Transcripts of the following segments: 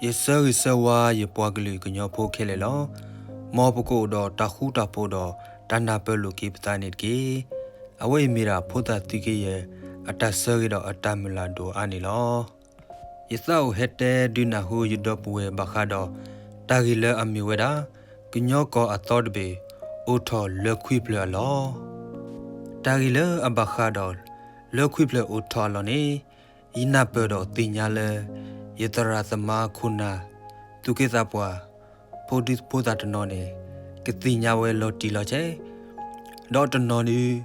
ယဆၢဂ့ၤဆၢဝါယပှၤကလုာ်ကညီဖိခဲလၢာ်လီၤ. မ်ပကအိၣ်ဒီးတၢ်ဃူတၢ်ဖိးဒီးတၢ်နၢ်ပၢၢ်လိာ်က့ၤပသးန့ၣ်တက့ၢ်. အဝဲအံၤမ့ၢ်ဒၣ်ဖိသၣ်သုးက့ယဲၢ် အတၢ်ဆၢဂ့ၤဒီးအတၢ်မုၢ်လၢ်ဒိၣ်အါန့ၣ်လီၤ. ယသးအိၣ်ဟဲတဲဒုးနၢ်ဟူယဒီပုၢ်ဝဲၢ်ဘၣ်ဃးဒီး တၢ်ဂ့ၢ်လၢအမ့ၢ်ဝဲဒၣ် ကညီကီၢ်အသီတဘ့ၣ် အိၣ်ထီၣ်လၢခွံဖျၢၣ်အလီၢ်. တၢ်ဂ့ၢ်လၢအဘၣ်ဃးဒီး လၢခွံဖျၢၣ်အိၣ်ထီၣ်အလီၢ်န့ၣ် ယနၢ်ပၢၢ်ဒီးသ့ၣ်ညါလၢ ယသရၣ်သမါခိၣ်နၢ် သူၣ်က့သးပှၢ် ဖိဒံဖိသၣ်တနီၤန့ၣ် ကသ့ၣ်ညါဝဲလီၤတံၢ်လီၤဆဲး ဒီးတနီၤဒုး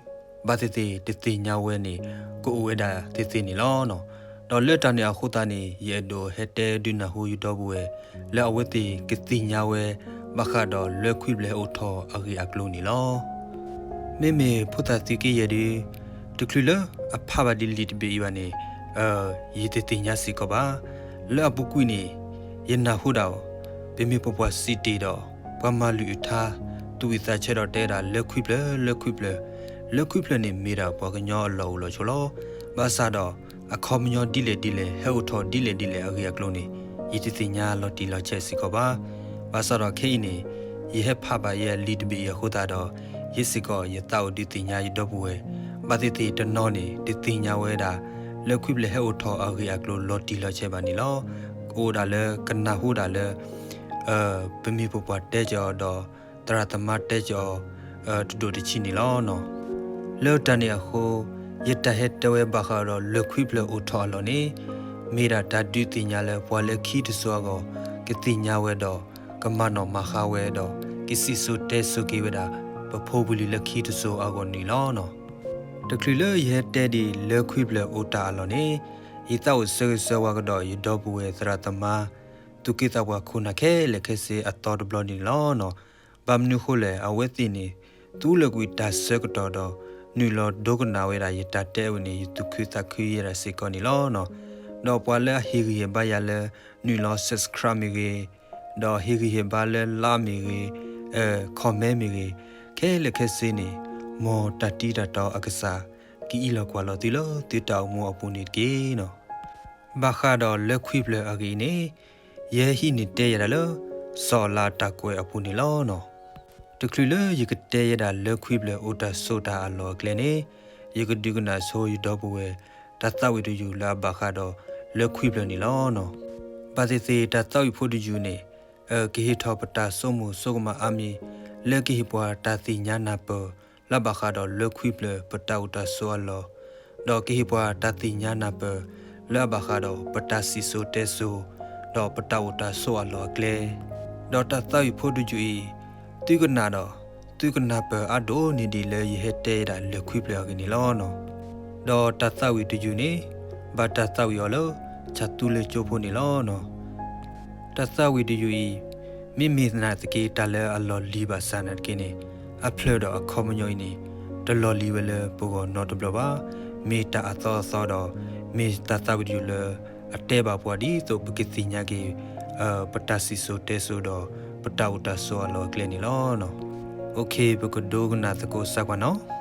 ဘၣ်သ့ၣ်သ့ၣ်တသ့ၣ်ညါဝဲန့ၣ် ကအိၣ်ဝဲဒၣ်သ့ၣ်သ့ၣ်န့ၣ်လီၤ. ဒီးလၢတၢ်န့ၣ်အဃိသတးန့ၣ် ယအဲၣ်ဒိးဟဲတဲဒုးနၢ်ဟူယဒီပုၢ်ဝဲၢ် လၢအဝဲသ့ၣ်ကသ့ၣ်ညါဝဲ ဘၣ်ဃးဒီးလၢခွံဖျၢၣ်ဟဲအိၣ်ထီၣ်အဂ့ၢ်အကျိၤန့ၣ်လီၤ. မ့မ့ၢ်ဖိသၣ်သုးက့ယဲၢ်ဒုး တချုးလၢအဖးဘၣ်ဒ်လံာ်တဘ့ၣ်အံၤဘၣ်န့ၣ် ယတသ့ၣ်ညါစ့ၢ်ကီးဘၣ်. လၢအပူၤကွံာ်န့ၣ် ယနၢ်ဟူဒၣ် ပမ့ၢ်ပပှၤစံးတ့ၢ်ဒီး ပှၤမၤလုၢ်အုးထါ သူၣ်ဝံၣ်သးဆၢဒီးတဲဒၣ်လၢခွံဖျၢၣ် လၢခွံဖျၢၣ်, လၢခွံဖျၢၣ်န့ၣ်မ့ၢ်ဒၣ်ပှၤကညီအလီၢ်အိၣ်လီၢ်ဆိးလီၤ. ဘၣ်ဆၣ်ဒီး အခီပညီဒ်လဲၣ်ဒ်လဲၣ် ဟဲအိၣ်ထီၣ်ဒ်လဲၣ်ဒ်လဲၣ်အဂ့ၢ်အကျိၤန့ၣ် ယတသ့ၣ်ညါလီၤတံၢ်လီၤဆဲးစ့ၢ်ကီးဘၣ်. ဘၣ်ဆၣ်ဒီးခဲအံၤန့ၣ် ယဟဲဖးဘၣ်ယဲလံာ်တဘ့ၣ်အံၤအဃိသတးဒီး ယစ့ၢ်ကီးယသးအိၣ်ဒုးသ့ၣ်ညါယဒီပုၢ်ဝဲၢ် ဘၣ်သ့ၣ်သ့ၣ်တနီၤန့ၣ် တသ့ၣ်ညါဝဲဒၣ် လၢခွံဖျၢၣ်ဟဲအိၣ်ထီၣ်အဂ့ၢ်အကျိၤလီၤတံၢ်လီၤဆဲးဘၣ်န့ၣ်လီၤ. ကအိၣ်ဒၣ်လၢကနၢ်ဟူဒၣ်လၢ ပမ့ၢ်ပပှၤတဲက့ၤအီၤဒီး သရၣ်သမါတဲက့ၤအီၤ တဒိၣ်တဆံးန့ၣ်လီၤ. လၢတၢ်န့ၣ်အဃိ ယတၢ်ဟဲတဲဝဲဘၣ်ဃးဒီးလၢခွံဖျၢၣ်အိၣ်ထီၣ်အလီၢ်န့ၣ် မ့ၢ်ဒၣ်တၢ်ဒုးသ့ၣ်ညါလၢပှၤလၢခံတစိၤအဂီၢ် ကသ့ၣ်ညါဝဲဒီး ကမၤနီၣ်မၤဃါဝဲဒီး ကစံၣ်စိၤတဲစိၤက့ၤဝဲဒၣ် ပဖိပလံၤလၢခံတစိၤအဂီၢ်န့ၣ်လီၤ. တချုးလၢယဟဲတဲဒ်လၢခွံဖျၢၣ်အိၣ်တၢ်အလီၢ်န့ၣ် ယသးအိၣ်ဆၢဂ့ၤဆၢဝါကဒီးယဒီပုၢ်ဝဲၢ်သရၣ်သမါ သူၣ်က့သးပှၢ်ခိၣ်နၢ်ခဲလၢာ်ခဲဆ့အသီတဘျီန့ၣ်လီၤ. ဘၣ်မနုၤဃိလဲၣ် အဝဲသ့ၣ်န့ၣ် သူလၢာ်ကွံာ်တၢ်ဆၢကတီၢ်ဒီး နုာ်လီၤဒိကနၣ်ဝဲဒၣ်ယတၢ်တဲအဝဲန့ၣ် ယသူၣ်ခုသးခုယဲဒၣ်စ့ၢ်ကီးန့ၣ်လီၤ. ဒီးပှၤလၢအဟ့ၣ်ဂံၢ်ဟ့ၣ်ဘါယၤလၢ နုာ်လီၤ subscribe မ့ၢ်ဂ့ၤ, ဒီးဟ့ၣ်ဂံၢ်ဟ့ၣ်ဘါလၢ like မ့ၢ်ဂ့ၤ, comment မ့ၢ်ဂ့ၤ, ခဲလၢာ်ခဲဆ့န့ၣ် မ်တၢ်တံတၢ်တီအကစၢ် ကအံးလီၤကွၢ်လီၤသုလၢသုတၢ်အိၣ်မူအပူၤန့ၣ်တက့ၢ်. ဘၣ်ဃးဒီးလၢခွံဖျၢၣ်အဂ့ၢ်အံၤန့ၣ် ယဟံးန့ၢ်တဲယဲဒၣ်လၢ စီၤအၤလးအတၢ်ကွဲးအပူၤန့ၣ်လီၤ. တချုးလၢယကတဲယဲဒၣ်လၢခွံဖျၢၣ်အိၣ်တၢ်ဆိးတၢ်အလီၢ်အကျဲန့ၣ် ယကဒုးကနၣ်ဆိယဒီပုၢ်ဝဲၢ် တၢ်သးဝံၣ်တယုၢ်လၢအဘၣ်ဃးဒီးလၢခွံဖျၢၣ်န့ၣ်လီၤ. ဘၣ်သ့ၣ်သ့ၣ်တၢ်သးဝံၣ်ဖိတယုၢ်န့ၣ် ကဟ့ၣ်ထီၣ်ပတၢ်ဆိကမိၣ်ဆိကမးအါမံၤ လၢကဟ့ၣ်ပှၤတၢ်သ့ၣ်ညါနၢ်ပၢၢ် လၢအဘၣ်ဃးဒီးလၢခွံဖျၢၣ်ပတၢ်အိၣ်တၢ်ဆိးအလီၢ်, ဒီးကဟ့ၣ်ပှၤတၢ်သ့ၣ်ညါနၢ်ပၢၢ် လၢအဘၣ်ဃးဒီးပတၢ်စံၣ်စိၤတဲစိၤ ဒီးပတၢ်အိၣ်တၢ်ဆိးအလီၢ်အကျဲ, ဒီးတၢ်သးဝံၣ်ဖိတယုၢ်အံၤ သုကနၣ်ဒီး သုကနၢ်ပၢၢ်အါဒိၣ်န့ၢ်ဒံးလၢယဟဲတဲဒၣ်လၢခွံဖျၢၣ်အဂ့ၢ်န့ၣ်လီၤ. ဒီးတၢ်သးဝံၣ်တယုၢ်န့ၣ် ဘၣ်တၢ်သးဝံၣ်အီၤလၢ ဆၣ်သူလ့ၤကၠိဖိန့ၣ်လီၤ. တၢ်သးဝံၣ်တယုၢ်အံၤ မ့မ့ၢ်နာ်သက့တၢ်လၢအလီၢ်လံၤဘၣ်ဆၣ်နာ်သက့န့ၣ် အဖျၢၣ်ဒီးအခီပညီအံၤန့ၣ် တလီၢ်လံၤဝဲလၢပဂီၢ်နီတဘျီဘၣ်. မ့ၢ်တၢ်အသီအသီဒီး မ့ၢ်တၢ်သးဝံၣ်တယုၢ်လၢ အတဲဘၣ်ပှၤဒ်သိးပကသ့ၣ်ညါက့ၤ ပတၢ်စံၣ်စိၤတဲစိၤဒီး ပတၢ်အိၣ်တၢ်ဆိးအလီၢ်အကျဲန့ၣ်လီၤ. အိၣ်ခ့ ပကဒိကနၣ်သကိးစၢ်ကွၢ်နီၤ.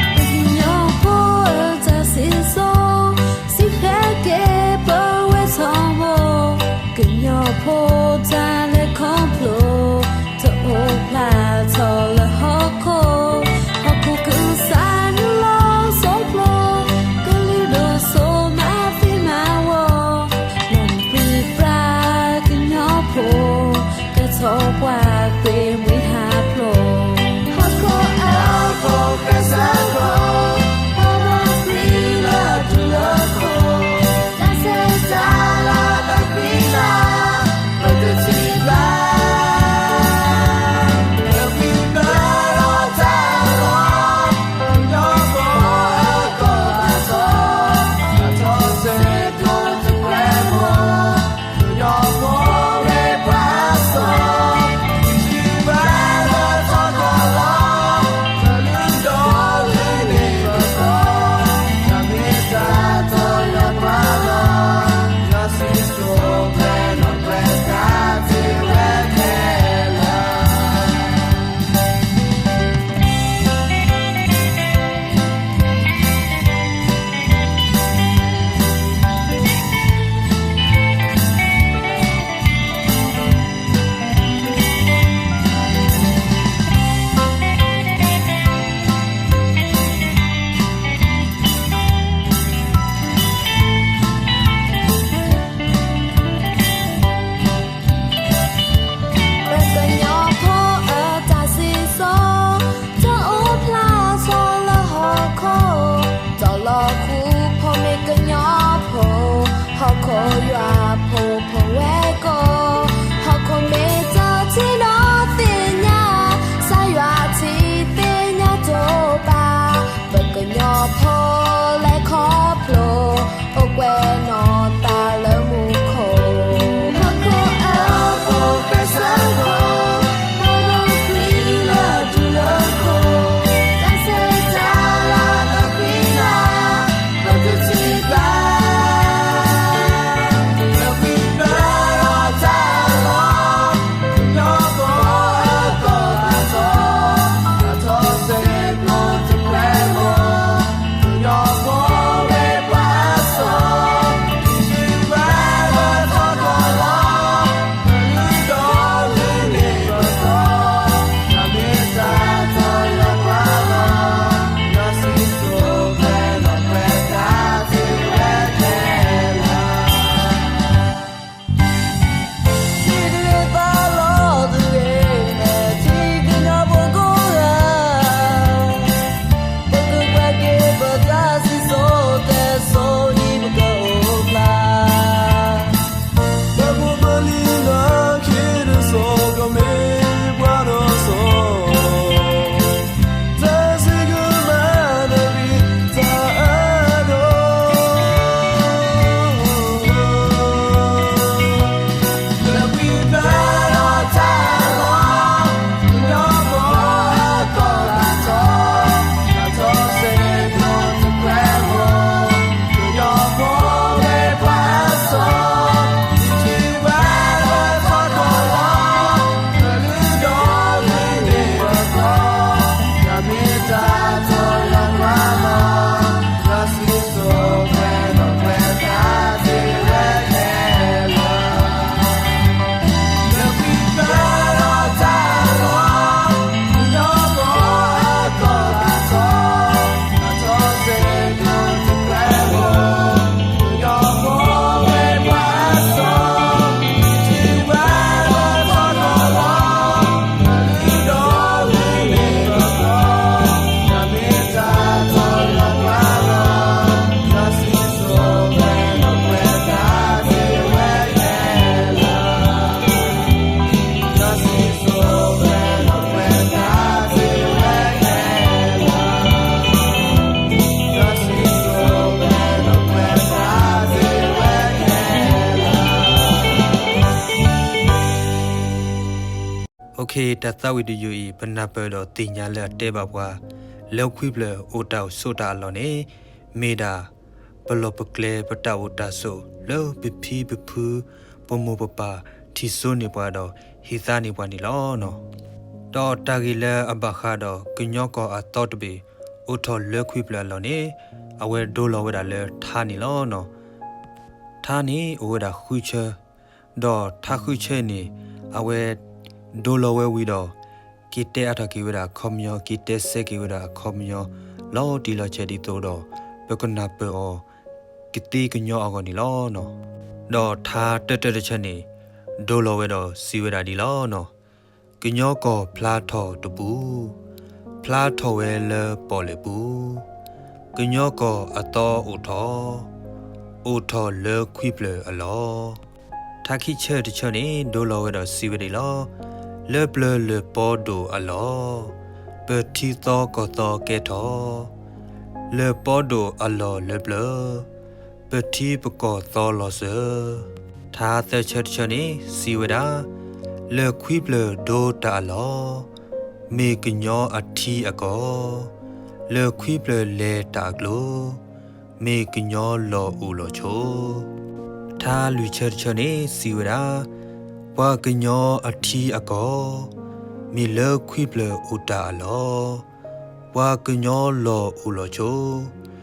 ကညီဖိအတၢ်စံၣ်စိၤ စံးဃဲက့ၤပဝဲထီဘိ, ကညီဖိတၢ်လဲၤခီဖျိ တအိၣ်ဖျါထီၣ်လၢဟီၣ်ခိၣ်, ဟီၣ်ခိၣ်ကစၢ်နုာ်လီၤစ တၢ်သးဝံၣ်တယုၢ်အံၤ ပနၢ်ပၢၢ်ဒီးသ့ၣ်ညါလၢအတဲဘၣ်ပှၤ လၢခွံဖျၢၣ်အိၣ်တၢ်အိၣ်ဆိးတၢ်အလီၢ်န့ၣ် မ့ၢ်ဒၣ် ပလီၢ်ပကျဲ ပတၢ်အိၣ်တၢ်ဆိးလၢပဖံပဖု ပမိၢ်ပပၢ်ထံၣ်စိန့ၢ်ပှၤဒီးဟ့ၣ်သါန့ၢ်ပှၤန့ၣ်လီၤ. ဒီးတၢ်ဂ့ၢ်လၢအဘၣ်ဃးဒီးကညီကီၢ်အသီတဘ့ၣ် အိၣ်ထီၣ်လၢခွံဖျၢၣ်အလီၢ်န့ၣ် အဝဲဒိလီၤဝဲဒၣ်လၢထါန့ၣ်လီၤ. ထါန့ၣ်အိၣ်ဝဲဒၣ်ဃုဆၢ, ဒီးထါဃုဆၢန့ၣ် အဝဲဒိလီၤဝဲဝံၤဒီး က့ၤတဲအါထီၣ်က့ၤဝဲဒၣ်အခီပညီ က့ၤတဲစဲက့ၤဝဲဒၣ်အခီပညီ လီၤတံၢ်လီၤဆဲးဒ်သိးဒီး ပကနၢ်ပၢၢ်အီၤ ကသ့ကညီအဂီၢ်န့ၣ်လီၤ. ဒီးထါတၢတၢတဆၢန့ၣ် ဒိလီၤဝဲဒီးစံးဝဲဒၣ်ဒ်လီၤ. ကညီကီၢ်ဖျါထီၣ်တပူၤ, ဖျါထီၣ်ဝဲလၢပီၣ်လဲၣ်ပူၤ, ကညီကီၢ်အသီအိၣ်ထီၣ်, အိၣ်ထီၣ်လၢခွံဖျၢၣ်အလီၢ်. ထါခံဆၢတဆၢန့ၣ် ဒိလီၤဝဲဒီးစံးဝဲဒၣ်လီၤ. လၢပျၢၤလၢၢ်ပီဒိၣ်အလီၢ်, ပထံသီကီၢ်သီကဲထီၣ်, လၢၢ်ပီဒိၣ်အလီၢ်လၢပျၢၤ, ပထံပကီၢ်သီလီၤစၢၤ. ထါသၢဆၢတဆၢန့ၣ် စံးဝဲဒၣ်, လၢၢ်ခွံဖျၢၣ်ဒိတၢ်အလီၢ်, မ့ၢ်ကညီအထံအကီၢ်, လၢၢ်ခွံဖျၢၣ်လဲၤတၢ်အကျိၤ, မ့ၢ်ကညီလီၢ်အိၣ်လီၢ်ဆိး. ထါလွံၢ်ဆၢတဆၢန့ၣ် စံးဝဲဒၣ်, ပှၤကညီအထံအကီၢ်, မ့ၢ်လၢခွံဖျၢၣ်အိၣ်တၢ်အလီၢ်, ပှၤကညီလီၢ်အိၣ်လီၢ်ဆိး, မ့ၢ်လၢ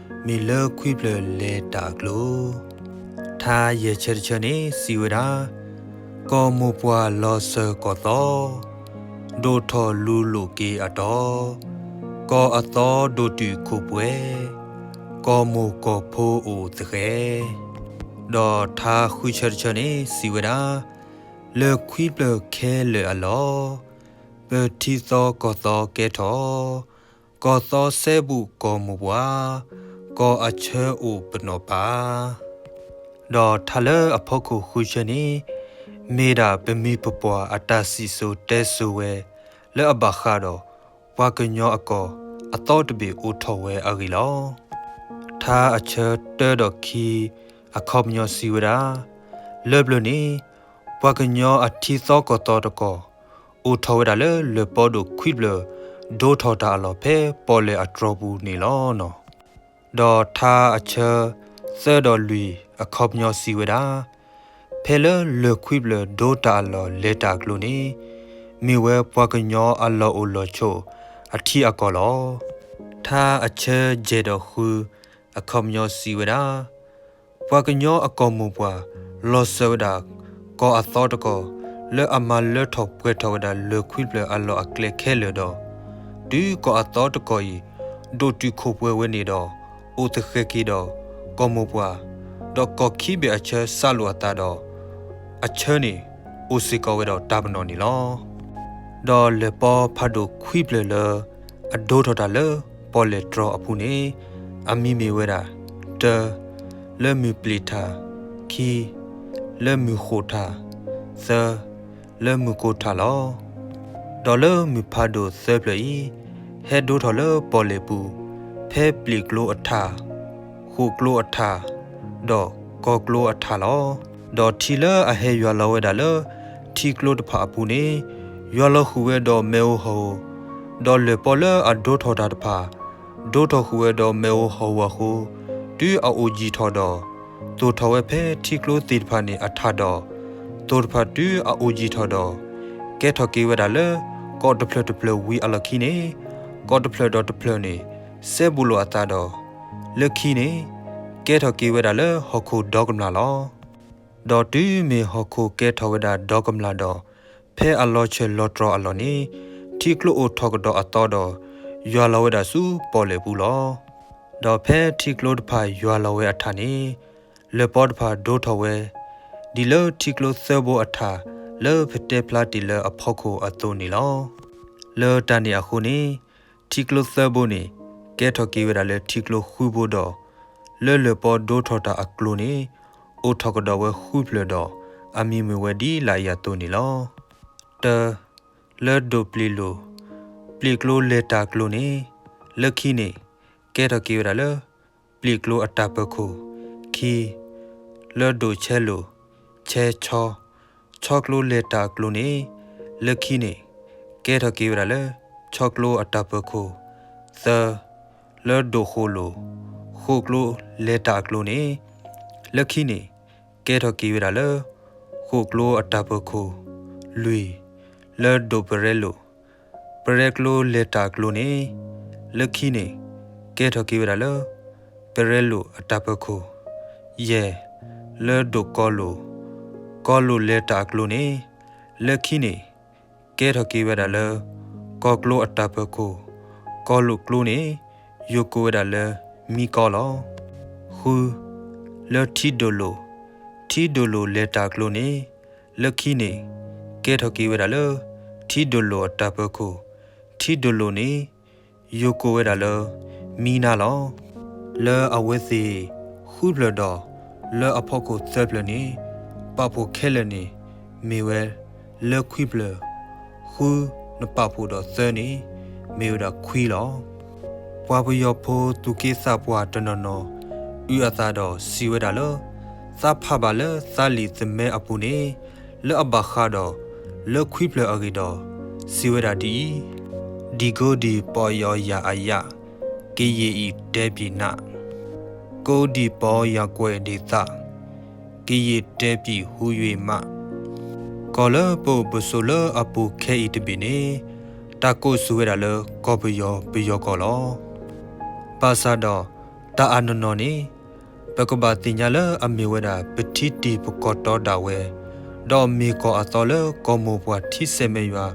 ခွံဖျၢၣ်လဲၤတၢ်အကျိၤ. ထါယဲၢ်ဆၢတဆၢန့ၣ် စံးဝဲဒၣ်, ကီၢ်မိၢ်ပှၢ်လီၤစၢၤကီၢ်သီ, ဒိၣ်ထီၣ်လူၤလိာ်က့ၤအတီ, ကီၢ်အသီဒိၣ်တုာ်ခိၣ်ပှဲၤ, ကီၢ်မိၢ်ကီၢ်ဖိအိၣ်သဃဲၤ. ဒီးထါဃုဆၢတဆၢန့ၣ် စံးဝဲဒၣ်, လၢၢ်ခွံဖျၢၣ်ခဲလၢာ်အလီၢ်, ပထံသီကီၢ်သီကဲထီၣ်, ကီၢ်သီစဲဘူးကီၢ်မိၢ်ပှၢ်, ကီၢ်အဆၢအိၣ်ပနီၣ်ပၢ်. ဒီးထါလၢအဖီခိၣ်ဃုဆၢန့ၣ် မ့ၢ်ဒၣ်ပမိၢ်ပပၢ်အတၢ်စံၣ်စိၤတဲစိၤဝဲ လၢအဘၣ်ဃးဒီး ပှၤကညီအကီၢ်အသီတဘ့ၣ်အိၣ်ထီၣ်ဝဲအဂ့ၢ်လီၤ. ထါအဆၢတၢဒီးခံ အခီပညီစံးဝဲဒၣ်, လၢပျၢၤန့ၣ် ပှၤကညီအထံသီကီၢ်သီတကီၢ် အိၣ်ထီၣ်ဝဲဒၣ်လၢလၢၢ်ပီဒိၣ်ခွံဖျၢၣ် ဒိထီၣ်တၢ်အလီၢ်ဖဲပီၣ်လဲၣ်အတြီၤပူၤန့ၣ်လီၤ. ဒီးထါအဆၢသၢဒီးလွံၢ် အခီပညီစံးဝဲဒၣ်, ဖဲလၢလၢၢ်ခွံဖျၢၣ်ဒိတၢ်အလီၢ်လဲၤတၢ်အကျိၤန့ၣ် မ့ၢ်ဝဲပှၤကညီအလီၢ်အိၣ်လီၢ်ဆိးအထံအကီၢ်လီၤ. ထါအဆၢယဲၢ်ဒီးဃု အခီပညီစံးဝဲဒၣ်, ပှၤကညီအကီၢ်မိၢ်ပှၢ် လီၤစၢၤဝဲဒၣ် ကီၢ်အသီတကီၢ် လၢအမၤလၢထီၣ်ပှဲၤထီၣ်ဝဲဒၣ်လၢၢ်ခွံဖျၢၣ်အလီၢ်အကျဲခဲလၢာ်ဒီး, တုၤကီၢ်အသီတကီၢ်အံၤ ဒိၣ်တုာ်ခိၣ်ပှဲၤဝဲန့ၣ်ဒီး အိၣ်သဃဲၤက့ၤဒီးကီၢ်မိၢ်ပှၢ်, ဒီးကီၢ်ခံဘ့ၣ်အဆၢစးလိာ်အသးဒီး အဆၢန့ၣ် အိၣ်စ့ၢ်ကီးဝဲဒီးတၢ်ပနီၣ်န့ၣ်လီၤ. ဒီးလၢၢ်ပီဖးဒိၣ်ခွံဖျၢၣ်လၢ အဒိထီၣ်တၢ်လၢပီၣ်လဲၣ်တြီၤအပူၤန့ၣ် အမံၤမ့ၢ်ဝဲဒၣ်, တၢ, လၢမုၢ်ပျံၤထၣ်, ခံ, လၢမုၢ်ဃိးထၣ်, သၢ, လၢမုၢ်ကိးထၣ်လီၤ. ဒီးလၢမုၢ်ဖးဒိၣ်သၢဖျၢၣ်အံၤ ဟဲဒိထီၣ်လၢပီၣ်လဲၣ်ပူၤ ဖဲပျံၤကျိအထၣ်, ဃိးကျိအထၣ်, ဒီးကီၤကျိအထၣ်လီၤ. ဒီးထံလၢအဟဲယွၤလီၤဝဲဒၣ်လၢ ထံကျိတဖၣ်အပူၤန့ၣ် ယွၤလီၤဃုာ်ဝဲဒီးမ့ၣ်အူဟီၣ်ဧိၤ, ဒီးလၢၢ်ပီလၢအဒိထီၣ်တၢ်တဖၣ် ဒိထီၣ်ဃုာ်ဝဲဒီးမ့ၣ်အူဟီၣ်ဧိၤအဃိ, တုၤအအိၣ်ယံာ်ထီၣ်ဒီး သိၣ်ထီၣ်ဝဲဖဲထံကျိသ့ၣ်တဖၣ်န့ၣ်အထၣ်ဒီး, သိၣ်တဖၣ်တုၤအအိၣ်ယံာ်ထီၣ်ဒီး ကဲထီၣ်က့ၤဝဲဒၣ်လၢ ကီၢ်တဖျၢၣ်တဖျၢၣ်ဝံၤအလီၢ်ခံန့ၣ်, ကီၢ်တဖျၢၣ်ဒီးတဖျၢၣ်န့ၣ် စဲဘူးလိာ်အသးဒီး, လၢခံန့ၣ် ကဲထီၣ်က့ၤဝဲဒၣ်လၢဟီၣ်ခိၣ်ဒီကမျၢ်လီၤ. ဒီးတုၤမ့ၢ်ဟီၣ်ခိၣ်ကဲထီၣ်ဝဲဒၣ်ဒီကမျၢ်ဒီး, ဖဲအလီၤဆၢၣ်လီၤတြီၤအလီၢ်န့ၣ်, ထံကျိအိၣ်ထီၣ်ကဒီးအသီဒီး ယွၤလီၤဝဲဒၣ်ဆူပီၣ်လဲၣ်ပူၤလီၤ. ဒီးဖဲထံကျိတဖၣ်ယွၤလီၤဝဲအထၣ်န့ၣ်, လၢၢ်ပီတဖၣ်ဒိထီၣ်ဝဲ ဒ်လၢထံကျိသၢဘိအထၣ် လၢပတဲဖျါတ့ၢ်လၢအဖီခိၣ်အသိးန့ၣ်လီၤ. လၢတၢ်န့ၣ်အဃိန့ၣ်, ထံကျိသၢဘိန့ၣ် ကဲထီၣ်က့ၤဝဲဒၣ်လၢထံကျိဃုဘိဒီး, လၢလၢၢ်ပီဒိထီၣ်တၢ်အကျိၤန့ၣ် အိၣ်ထီၣ်ကဒီးဝဲဃုဖျၢၣ်ဒီး အမံၤမ့ၢ်ဝဲဒ်လၢအံၤအသိးန့ၣ်လီၤ. တၢ, လၢဒိၣ်ပျံၤလိာ်, ပျံၤကျိလဲၤတၢ်ကျိၤန့ၣ်, လၢခံန့ၣ် ကဲထီၣ်က့ၤဝဲဒၣ်လၢ ပျံၤကျိအတၢ်ပၢၤခိၣ်, ခံ, လၢဒိၣ်ဆဲလိာ်, ဆဲဆီ, ဆီကျိလဲၤတၢ်အကျိၤန့ၣ်, လၢခံန့ၣ် ကဲထီၣ်က့ၤဝဲဒၣ်လၢ ဆီကျိအတၢ်ပၢၤခိၣ်, သၢ, လၢဒိၣ်ဃိၣ်လိၣ်, ဃိၣ်ကျိလဲၤတၢ်အကျိၤန့ၣ်, လၢခံန့ၣ် ကဲထီၣ်က့ၤဝဲဒၣ်လၢ ဃိၣ်ကျိအတၢ်ပၢၤခိၣ်, လွံၢ်, လၢဒိၣ်ပရဲလိၣ်, ပရဲကျိလဲၤတၢ်အကျိၤန့ၣ်, လၢခံန့ၣ် ကဲထီၣ်က့ၤဝဲဒၣ်လၢ ပရဲလိၣ်အတၢ်ပၢၤခိၣ်, ယဲၢ်, လၢဒိၣ်ကီလိၣ်, ကီလိၣ်လဲၤတၢ်အကျိၤန့ၣ်, လၢခံန့ၣ် ကဲထီၣ်က့ၤဝဲဒၣ်လၢ ကီကျိအတၢ်ပၢၤခိၣ်, ကီလိၣ်ကျိန့ၣ် ယိၤကိၣ်ဝဲဒၣ်လၢ မံကီလီၤ. ဃု, လၢထံဒိၣ်လိၣ်, ထံဒိၣ်လိၣ်လဲၤတၢ်အကျိၤန့ၣ်, လၢခံန့ၣ် ကဲထီၣ်က့ၤဝဲဒၣ်လၢ ထံဒိၣ်လိၣ်အတၢ်ပၢၤခိၣ်, ထံဒိၣ်လိၣ်န့ၣ် ယိၤကိၣ်ဝဲဒၣ်လၢ မံနါလီၤ. လၢအဝဲသ့ၣ် ဃုဖျၢၣ်ဒီး လၢအဖီခိၣ်သၢဖျၢၣ်န့ၣ် ပာ်ဖှိၣ်ခဲလၢာ်န့ၣ် မ့ၢ်ဝဲ လၢခွံဖျၢၣ်, ဃု နပာ်ဖှိၣ်ဒီးသၢန့ၣ် မ့ၢ်ဝဲဒၣ်ခွံလီၤ. ပှၤပယီၤဖိသူၣ်က့သးပှၢ်တနီၤနီၤ အုၣ်အသးဒီးစံးဝဲဒၣ်လၢ သးဖးဘၣ်လၢသးလံာ်သမဲအပူၤန့ၣ် လၢအဘၣ်ဃးဒီး လၢခွံဖျၢၣ်အဂ့ၢ်ဒီး စံးဝဲဒၣ်ဒ်အံၤ, ဒံၣ်ကိဒံၣ်ပီယီၤယၤအယၣ်, ကယံာ်အံၤတဲပံာ်နး, ကိဒံၣ်ပီယၤကွဲးဒံးသး, ကယံာ်တဲပံာ်ဟူယွံာ်မး. ကီၢ်လၢပအိၣ်ပဆိးလၢအပူၤခဲအံၤတဘ့ၣ်န့ၣ် တၢ်ကိးစူၤဝဲဒၣ်လၢ ကီၢ်ပယီၤပယီၤကီၢ်လီၤ. ဘၣ်ဆၣ်ဒီး တၢ်အါနီၢ်နီၢ်န့ၣ် ပကဘၣ်သ့ၣ်ညါလၢအမ့ၢ်ဝဲဒၣ် ပထံတံၢ်ပကီၢ်တီဒၣ်ဝဲ, ဒီးမ့ၢ်ကီၢ်အသီလၢကီၢ်မိၢ်ပှၢ်ထံဆဲးမဲးယွၤ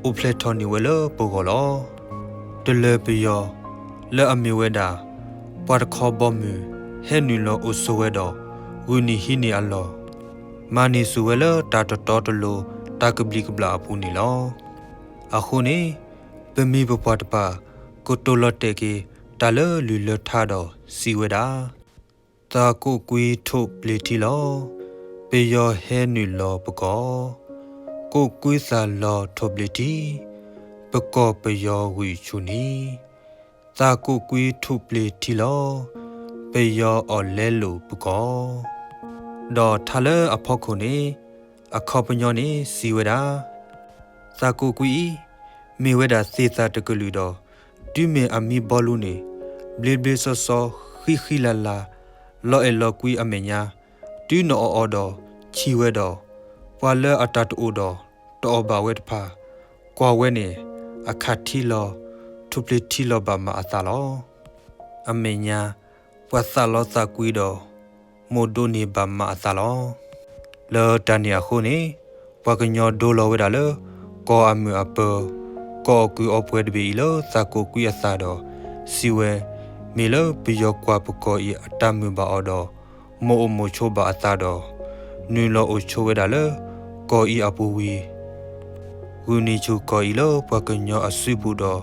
အိၣ်ဖျဲၣ်ထီၣ်န့ၢ်ဝဲလၢပဂီၢ်လီၤ. တလၢၤပယီၤ လၢအမ့ၢ်ဝဲဒၣ် ပှၤတခီဘီမုၢ် ဟဲနုာ်လီၤအိၣ်ဆိးဝဲဒီး ဂုာ်န့ၢ်ဟံးန့ၢ်အလီၢ်, မၤန့ၢ်စူၢ်ဝဲလၢတၢ်တတီတလိၤ တၢ်ကဘျံးကဘျၣ်အပူၤန့ၣ်လီၤ. အဃိန့ၣ် ပမိၢ်ပပၢ်တဖၣ် ကတိၤလီၤတဲာ်က့ၤ တၢ်လၢလုၢ်လၢထါဒီးစံးဝဲဒၣ်, သးကိးကွံထိၣ်ပျ့ၤထံလီၤ, ပယီၤဟဲနုာ်လီၤပကီၢ်, ကိးကွံသးလီၤထိၣ်ပျ့ၤထံ, ပကီၢ်ပယီၤဂုာ်ဆူၣ်န့ၣ်, သးကိးကွံထိၣ်ပျ့ၤထံလီၤ, ပယီၤအီၣ်လဲလိာ်ပကီၢ်. ဒီးထါလၢအဖီခိၣ်န့ၣ် အခီပညီန့ၣ်စံးဝဲဒၣ်, သးကိးကွံအံၤ မ့ၢ်ဝဲဒၣ်သ့ၣ်သၣ်တကလုာ်ဒီး တုၤမ့ၢ်အမံဘီလူန့ၣ် ဘျ့ဘျ့စီစီ ဃံဃံလၤလၤ လီၤအဲၣ်လီၤကွံအမဲာ်ညါ, တုၤနအီၣ်အီၤဒီးဆံးဝဲဒီး ပှၤလၢအတၢ်တအိၣ်ဒီးတအီၣ်ဘၣ်ဝဲတဖၣ် ကွၢ်ဝဲန့ၣ် အခးထံလီၤ ထိၣ်ပျ့ၤထံလီၤဘၣ်မးအသးလီၤ. အမဲာ်ညါ ပှၤသးလီသးကွံဒီး မိၢ်ဒိးန့ၢ်ဘၣ်မးအသးလီၤ. လၢတၢ်န့ၣ်အဃိန့ၣ် ပှၤကညီဒိလီၤဝဲဒၣ်လၢ ကီၢ်အမုာ်အပၢၤ ကီၢ်အီၣ်ကုၢ်အီပှဲၤတဘ့ၣ်အံၤလၢသးကိးကွံအသးဒီး စံးဝဲ, မ့ၢ်လၢပယီၤကွၢ်ပကီၢ်အံၤအတၢ်မုာ်ဘၣ်အီၤဒီး မိၢ်အိၣ်မိၢ်ဆိးဘၣ်အသးဒီး နုာ်လီၤအိၣ်ဆိးဝဲဒၣ်လၢ ကီၢ်အံၤအပူၤဝံၤ ဂုာ်န့ၢ်ဆူၣ်ကီၢ်အံၤလၢပှၤကညီအစုပူၤဒီး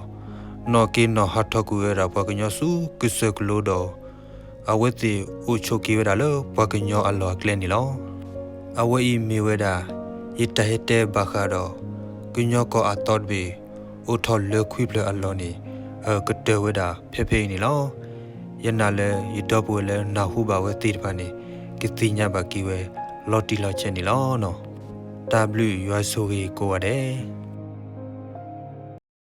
နီၣ်က့ၤနီၣ်ဟးထီၣ်ကွံာ်ဝဲဒၣ်ပှၤကညီဆူကစၢၢ်ကလိဒီး အဝဲသ့ၣ်အိၣ်ဆိးက့ၤဝဲဒၣ်လၢပှၤကညီအလီၢ်အကျဲန့ၣ်လီၤ. အဝဲအံၤမ့ၢ်ဝဲဒၣ် ယတၢ်ဟဲတဲဘၣ်ဃးဒီး ကညီကီၢ်အသီတဘ့ၣ် အိၣ်ထီၣ်လၢခွံဖျၢၣ်အလီၢ်န့ၣ် ကတၢၢ်ဝဲဒၣ်ဖဲဖဲအံၤန့ၣ်လီၤ. ယနာ်လၢယဒီပုၢ်ဝဲၢ်လၢနၢ်ဟူဘၣ်ဝဲသ့ၣ်တဖၣ်န့ၣ် ကသ့ၣ်ညါဘၣ်က့ၤဝဲ လီၤတံၢ်လီၤဆဲးန့ၣ်လီၤ. တၢ်ဘျုးယွၤဆိၣ်ဂ့ၤကိးဂၤဒဲး.